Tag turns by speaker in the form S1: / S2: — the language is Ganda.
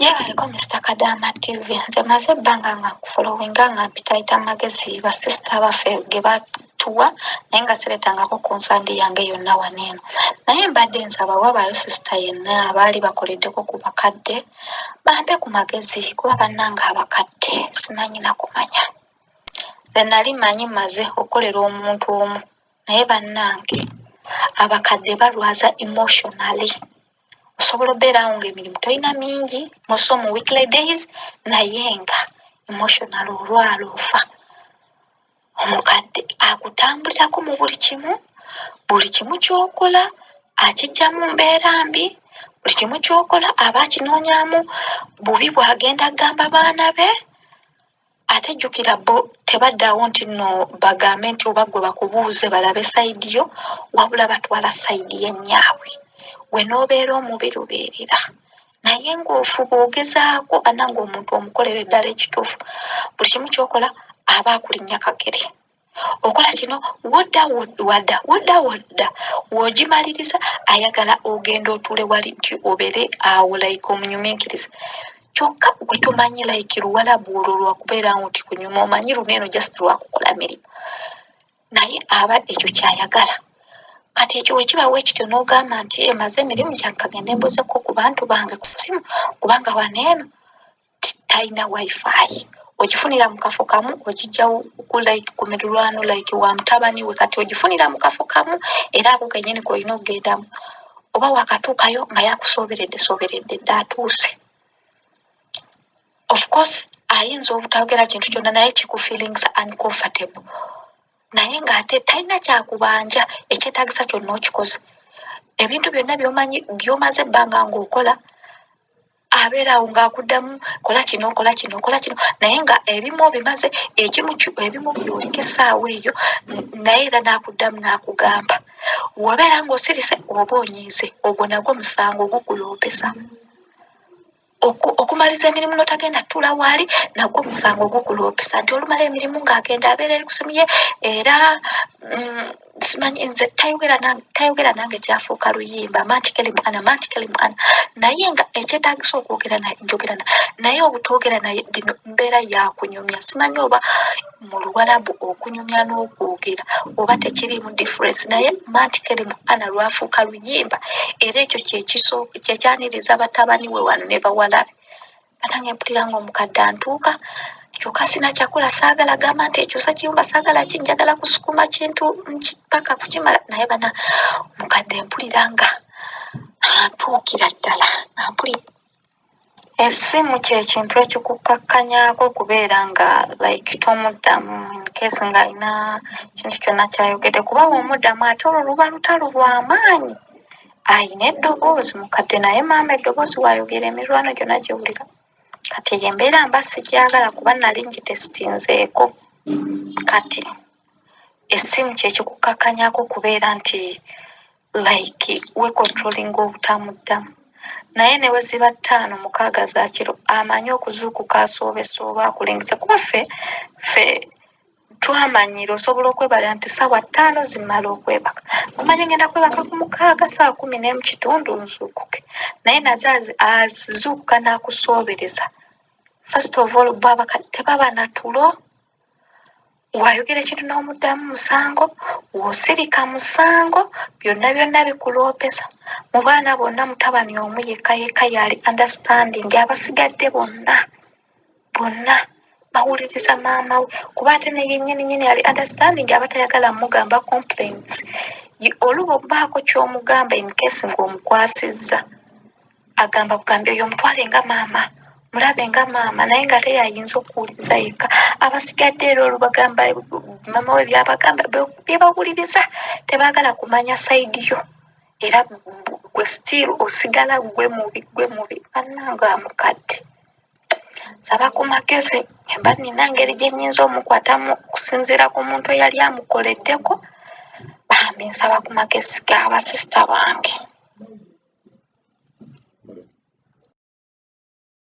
S1: Yeebaleko Mister Kadaama TV, nze maze ebbanga nga nkufolowinga nga mpitayita magezi basisita baffe ge batuwa, naye nga sireetangako ku nsandi yange yonna wano eno. Naye mbadde nsaba wabaayo sisita yenna abaali bakoleddeko ku bakadde bampe ku magezi, kuba bannange abakadde simanyi na kumanya. Nze nali mmanyi mmaze okukolera omuntu omu, naye bannange abakadde balwaza emotionally. Osobola obeerawo ng'emirimu tolina mingi muso mu weekly days, naye nga emotional olwala ofa. Omukadde akutambulirako mu buli kimu, buli kimu ky'okola akijja mu mbeera mbi, buli kimu ky'okola aba akinoonyaamu bubi bw'agenda agamba baana be. Ate jjukira bo tebaddawo nti nno bagambe nti oba ggwe bakubuuze balabe side yo, wabula batwala side yennyaabwe, gwe n'obeera omubi lubeerera. Naye ng'ofuba ogezaako bannange omuntu omukolera eddala ekituufu, buli kimu ky'okola aba akulinnya kagere. Okola kino wodda wadda wodda wodda, w'ogimaliriza ayagala ogenda otuule wali nti obeere awo like omunyumiikiriza. Kyokka gwe tomanyi like luwalabu olwo lwakubeerawo nti kunyuma, omanyi luno eno just lwakukola mirimu, naye aba ekyo ky'ayagala. Kati ekyo bwe kiba bwe kityo n'ogamba nti emaze emirimu gyange, kagende mbuuzeko ku bantu bange ku ssimu, kubanga wano eno talina WiFi. Ogifunira mu kafo kamu, ogijja ku like ku miriraano like wa mutabani we, kati ogifunira mu kafo kamu era ako kennyini k'olina okugendamu. Oba waakatuukayo nga yakusooberedde sooberedde dda atuuse. Of course ayinza obutayogera kintu kyonna, naye kikufeelingisa uncomfortable, naye ng'ate talina kyakubanja, ekyetaagisa kyonna okikoze. Ebintu byonna by'omanyi by'omaze ebbanga ng'okola, abeera awo ng'akuddamu kola kino, kola kino, kola kino, naye nga ebimu obimaze, ekimu ebimu byoleka essaawa eyo, naye era n'akuddamu n'akugamba. W'obeera ng'osirise oba onyiize, ogwo nagwo musango gukuloopesa. Okumaliza emirimu n'otagenda ttuula waali nagwo musango gukuloopesa, nti olumala emirimu ng'agenda abeera eri ku ssimu ye era simanyi nze tayogera nange, tayogera nange, kyafuuka luyimba mantikeli mwana, mantikeli mwana, naye nga ekyetaagisa okwogera naye njogera naye, obutoogera naye bino mbeera yakunyumya. Simanyi oba mu Luwalabu okunyumya n'okwogera oba tekiriimu difference, naye mantikeli mwana lwafuuka luyimba, era ekyo kyekyaniriza batabani we wano ne bawala be. Banange mpulira nga omukadde antuuka, kyokka sina kyakola, saagala gamba nti ekyusa kiyumba, saagala ki, njagala kusukuma kintu paka kukimala, naye bana omukadde mpulira nga antuukira ddala ampulira. Essimu kyekintu ekikukakkanyaako okubeera nga like tomuddamu in case ng'alina kintu kyonna ky'ayogedde, kuba bw'omuddamu ate olwo luba lutalo lw'amaanyi. Ayina eddoboozi mukadde, naye maama eddoboozi bw'ayogera emiriraano gyonna giwulira. Kati eyo embeera mba sigyagala kuba nali ngitesitinzeeko. Kati essimu kyekikukakkanyaako okubeera nti like wecontrollinga obutamuddamu, naye ne bwe ziba 5, 6 za kiro, amanyi okuzuukuka asoobesooba akulengese, kuba ffe ffe twamanyira osobola okwebalira nti ssaawa 5 zimmala okwebaka, omanyi ngenda kwebaka ku 6, ssaawa 11 kitundu nzuukuke, naye nazo azizuukuka n'akusoobereza. First of all, bo abakadde tebaba na tulo. Wayogera ekintu n'omuddamu musango, w'osirika musango, byonna byonna bikuloopesa. Mu baana bonna mutabani omu yekka yekka y'ali understanding, abasigadde bonna bonna bawuliriza maama we, kuba ate ne yennyini nnyini ali understanding aba tayagala mugamba complaints. Oluba obaako ky'omugamba in case ng'omukwasizza, agamba kugambye oyo omutwale nga maama, mulabe nga maama, naye nga ate yayinza okuwuliriza yekka. Abasigadde era olubagamba maama we byabagamba byebawuliriza, tebaagala kumanya side yo, era gwe still osigala gwe mubi, gwe mubi. Bannange amukadde nsaba ku magezi, emba nina engeri gye nnyinza omukwatamu okusinziira ku muntu eyali amukoleddeko. Bambi nsaba ku magezi g'abasisita bange.